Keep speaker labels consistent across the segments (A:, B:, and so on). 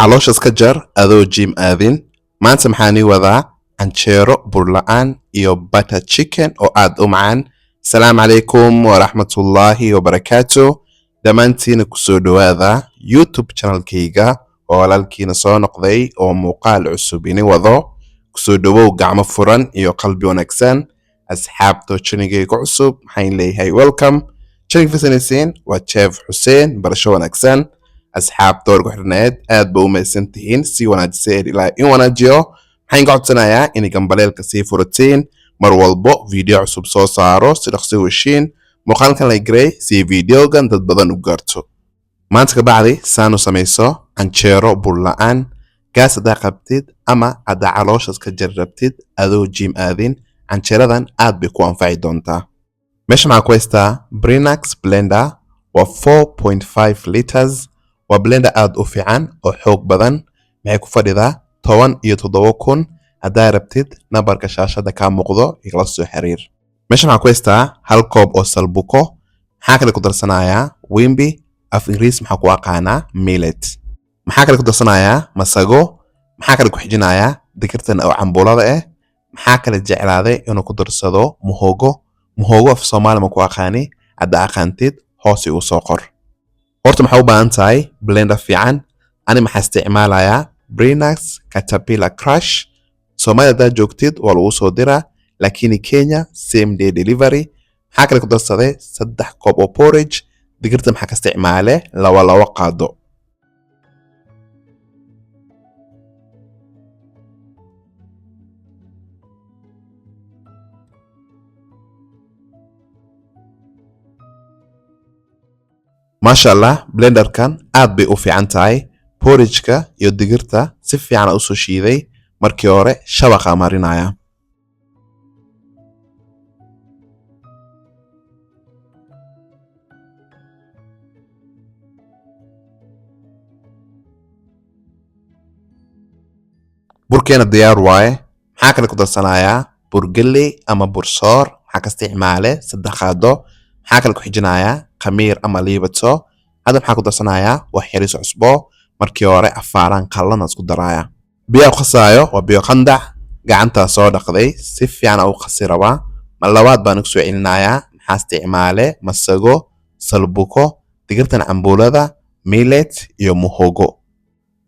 A: Caloosha iska jar adoo gym aadin. Maanta maxaan ii wadaa canjeero bur la'aan iyo butter chicken oo aad u macaan. Asalaamu calaykum waraxmatullaahi wabarakaatu. Dhammaantiina kusoo dhowaada YouTube channelkayga oo walaalkiina soo noqday oo muuqaal cusub ini wado. Kusoo dhowow gacmo furan iyo qalbi wanaagsan. Asxaabta channelkayga cusub maxaan leeyahay welcome. Channelka fiirsanaysiin waa Chef Xuseen, barasho wanaagsan. Asxaabta warku xirneed aad ba u mahadsan tihiin, si wanaajiseen ilaa in wanaajiyo. Maxaan ka codsanayaa inay gambaleelka sii furatiin mar walbo video cusub soo saaro si dhaqso u heshiin. Muuqaalkan la garey si videogan dad badan u gaarto. Maanta ka bacdi saan u samayso canjeero bur la'aan. Gaas haddaa qabtid ama haddaa caloosha iska jar rabtid adoo gym aadin, canjeeradan aad bay ku anfaci doontaa. Meesha maxaa ku haystaa? Brinax blender waa 4.5 liters, waa blender aad u fiican oo xoog badan. Maxay ku fadhidaa 17,000. Haddaa rabtid nambarka shaashada kaa muuqdo igala soo xiriir. Meesha maxaa ku haystaa? Hal koob oo salbuko. Maxaa kale ku darsanayaa? Wimbi, af Ingiriis maxaa ku aqaanaa? Millet. Maxaa kale ku darsanayaa? Masago. Maxaa kale ku xijinayaa? Digirtan oo cambuulada ah. Maxaa kale jeclaaday inuu ku darsado? Muhogo. Muhogo af Soomaali ma ku aqaani, hadda aqaantid hoos igu soo qor. Horta maxaa u baahan tahay? Blender fiican. Ani maxaa isticmaalayaa? Brinax Caterpillar Crush. Soomaaliya haddaad joogtid waa lagu soo diraa, laakiin Kenya same day delivery. Maxaa kale ku darsaday? 3 koob oo porridge. Digirta maxaa ka isticmaale? Laba laba qaado. Maasha Allah, blenderkan aad bay u fiican tahay. Porridgeka iyo digirta si fiican a usoo shiiday. Markii hore shabaqa marinaya. Burkeena diyaar waaye. Maxaa kale ku darsanayaa? Bur galley ama bur soor. Maxaa ka isticmaale? 3 qaado. Maxaa kale ku xijinayaa? Khamiir ama liibato. Hadda maxaa ku darsanayaa? Wax yariis cusbo. Markii hore afaaraan qallan isku daraaya. Biyaha qasaayo waa biyo qandac, gacantaa soo dhaqday, si fiican u qasi rabaa. Ma labaad baan ku soo celinayaa. Maxaa isticmaale? Masago, salbuko, digirtan cambuulada, millet iyo muhogo.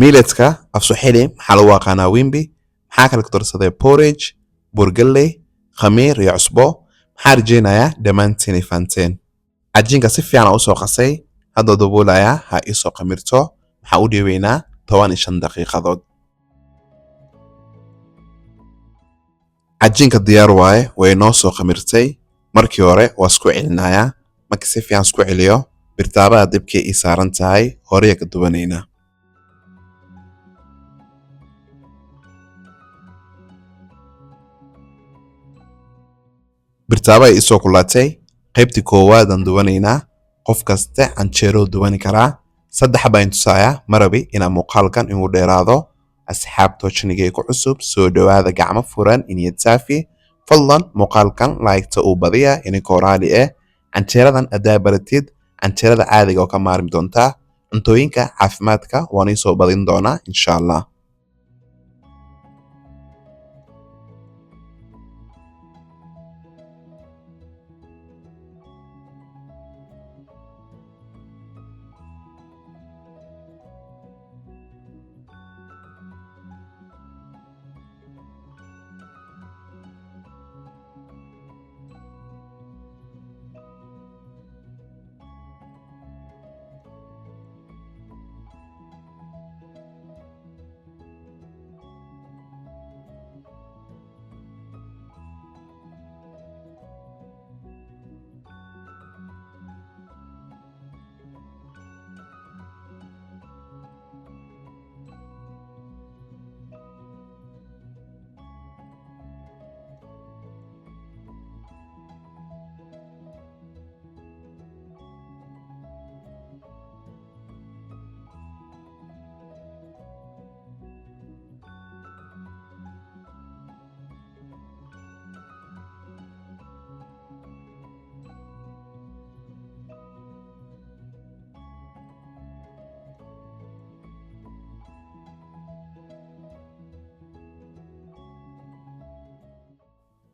A: Milletska af Swahili maxaa lagu aqaanaa? Wimbi. Maxaa kale ku darsaday? Porridge, burgalley, khamiir iyo cusbo. Maxaa rajeynayaa dhammaantiin ay fahanteen. Cajiinka si fiican aan usoo qasay, hadda daboolayaa ha iisoo khamirto. Maxaa u dhiibaynaa? 15 daqiiqadood. Cajiinka diyaar waaye, way noo soo khamirtay. Markii hore waa isku celinayaa. Marka si fiican isku celiyo, birtaabaha dibkay ii saaran tahay, horeya ka duwanaynaa. Birtaaba ay isoo kulaatay, qaybtii koowaadaan duwanaynaa. Qof kaste canjeeroo duwani karaa. Saddex baan tusayaa, marabi inaa muuqaalkan inuu dheeraado. Asxaabta channelkayga ku cusub, soo dhowaada gacmo furan iniyad saafi. Fadlan muuqaalkan laygta uu badiya ininkoo raali ah. Canjeeradan haddaa baratid, canjeerada caadiga oo ka maarmi doontaa. Cuntooyinka caafimaadka waan iisoo badin doonaa insha Allah.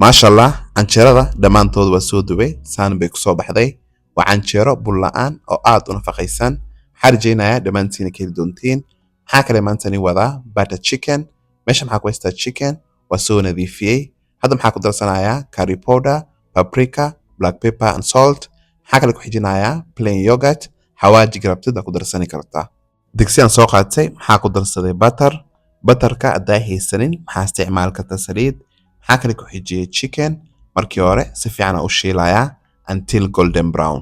A: Maasha Allah, canjeerada dhammaantood waa soo dubay, saan bay kusoo baxday. Waa canjeero bur la'aan oo aad u nafaqaysan. Waxaa rajaynayaa dhammaantiina ka heli doontiin. Maxaa kale maanta ni wadaa? Butter chicken. Meesha maxaa ku haystaa? Chicken waa soo nadiifiyey. Hadda maxaa ku darsanayaa? Curry powder, paprika, black pepper and salt. Maxaa kale ku xijinayaa? Plain yogurt. Xawaajiga rabtida ku darsani kartaa. Digsi aan soo qaatay, maxaa ku darsaday? Butter. Butterka haddaa haysanin, maxaa isticmaali kartaa? Saliid. Maxaa kale ku xijiyey? Chicken. Markii hore si fiican u shiilayaa until golden brown.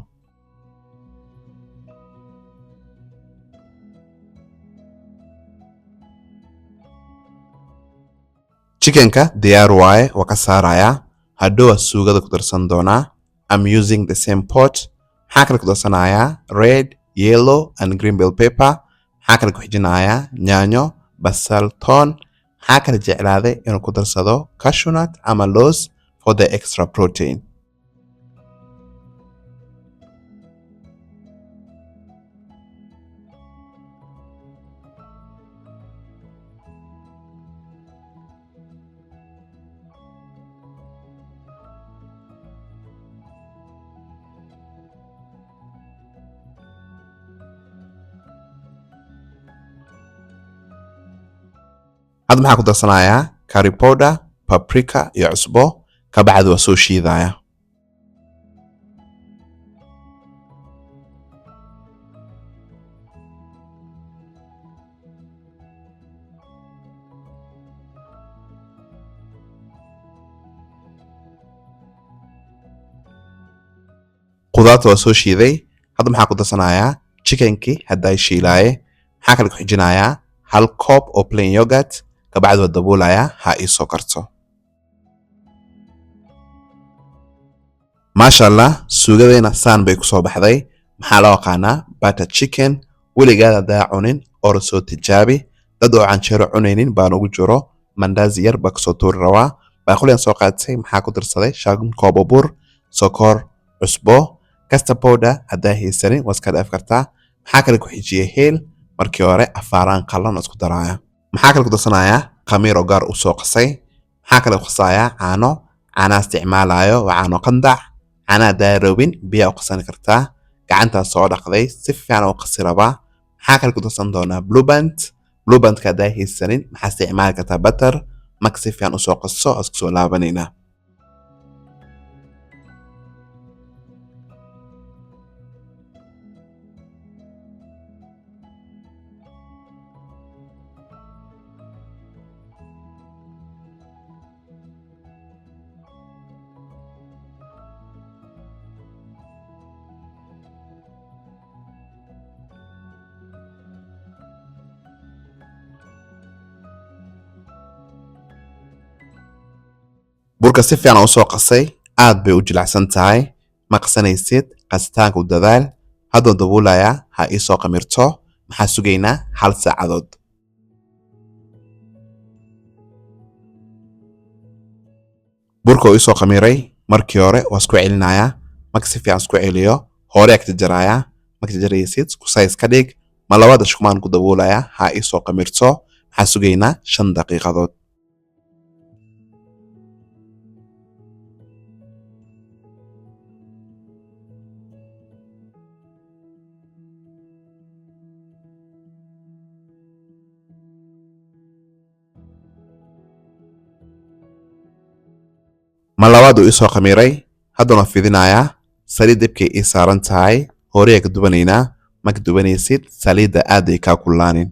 A: Chickenka diyaar waaye, waa ka saarayaa. Hadhow suugada ku darsan doonaa. I'm using the same pot. Maxaa kale ku darsanayaa? Red, yellow and green bell pepper. Maxaa kale ku xijinayaa? Yaanyo, basal, toon. Maxaa kale jeclaaday inuu ku darsado? Cashew nut ama loos for the extra protein. Hadda maxaa ku darsanayaa? Curry powder, paprika iyo cusbo. Kabacdi waa soo shiidaya. Qudaarta waa soo shiiday. Hadda maxaa ku darsanayaa? Chickenkii hadday shiilaaye. Maxaa kale ku xijinayaa? Hal koob oo plain yogurt. Kabacdi waa daboolayaa, ha ii soo karto. Maasha Allah, suugadeena saan bay kusoo baxday. Maxaa loo aqaanaa? Butter chicken. Weligaad haddaa cunin, or soo tijaabi. Dad oo canjeero cunaynin baan ugu jiro. Mandazi yar baa kasoo tuuri rabaa. Baaquliyan soo qaatay, maxaa ku darsaday? 5 koob oo bur, sokor, cusbo, custard powder. Haddaa haysanin, waa iska dhaaf kartaa. Maxaa kale ku xijiyey? Heel. Markii hore afaaraan qallan isku daraaya. Maxaa kale ku darsanayaa? Khamiir oo gaar u soo qasay. Maxaa kale ku qasayaa? Caano. Caanaha isticmaalayo waa caano qandac. Caanaha haddaa rabin, biyaa u qasani kartaa. Gacantaa soo dhaqday, si fiican u qasi rabaa. Maxaa kale ku darsan doonaa? Blue Band. Blue Bandka haddaa haysanin, maxaa isticmaali kartaa? Butter. Marka si fiican usoo qaso, isku soo laabanaynaa. Burka si fiican usoo qasay, aad bay u jilicsan tahay. Ma qasanaysid, qasitaanka u dadaal. Hadduu dabuulayaa, ha iisoo qamirto. Maxaa sugaynaa? Hal saacadood. Burka uu isoo khamiiray, markii hore waa isku celinayaa. Marka si fiican isku celiyo, hore ka jarayaa. Marka jaraysid, isku size ka dhig. Ma labada shukumaan ku daboolayaa, ha isoo qamirto. Maxaa sugaynaa? 5 daqiiqadood. Ma labaad uu isoo khamiiray, haddana fidinayaa. Saliid dabkay ii saaran tahay, horeyaa ka dubanaynaa. Marka dubanaysid, saliidda aad ay kaa kululaanin.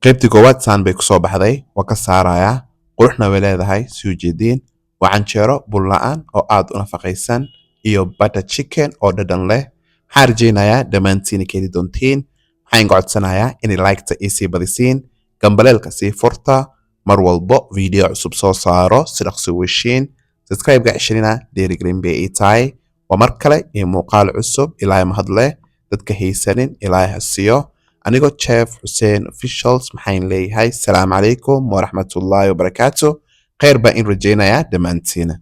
A: Qaybtii koowaad saan bay kusoo baxday. Waa ka saarayaa. Quruxna way leedahay, si ujeediin. Waa canjeero bur la'aan oo aad u nafaqaysan iyo butter chicken oo dhadhan leh. Waxaan rajaynayaa dhammaantiin ka heli doontiin. Waxaan inga codsanayaa inay like-ta iisii badisiin, gambaleelka sii furta, mar walbo video cusub soo saaro si dhaqso weshiin. Subscribe-ga ceshanina dhiirigelin bay ii tahay. Waa mar kale iyo muuqaal cusub. Ilaahay mahad leh, dadka haysanin Ilaahay ha siiyo. Anigoo Chef Xuseen Officials maxayn leeyahay, salaamu calaykum waraxmatullaahi wabarakaatu. Khayr baa in rajaynayaa dhammaantiina.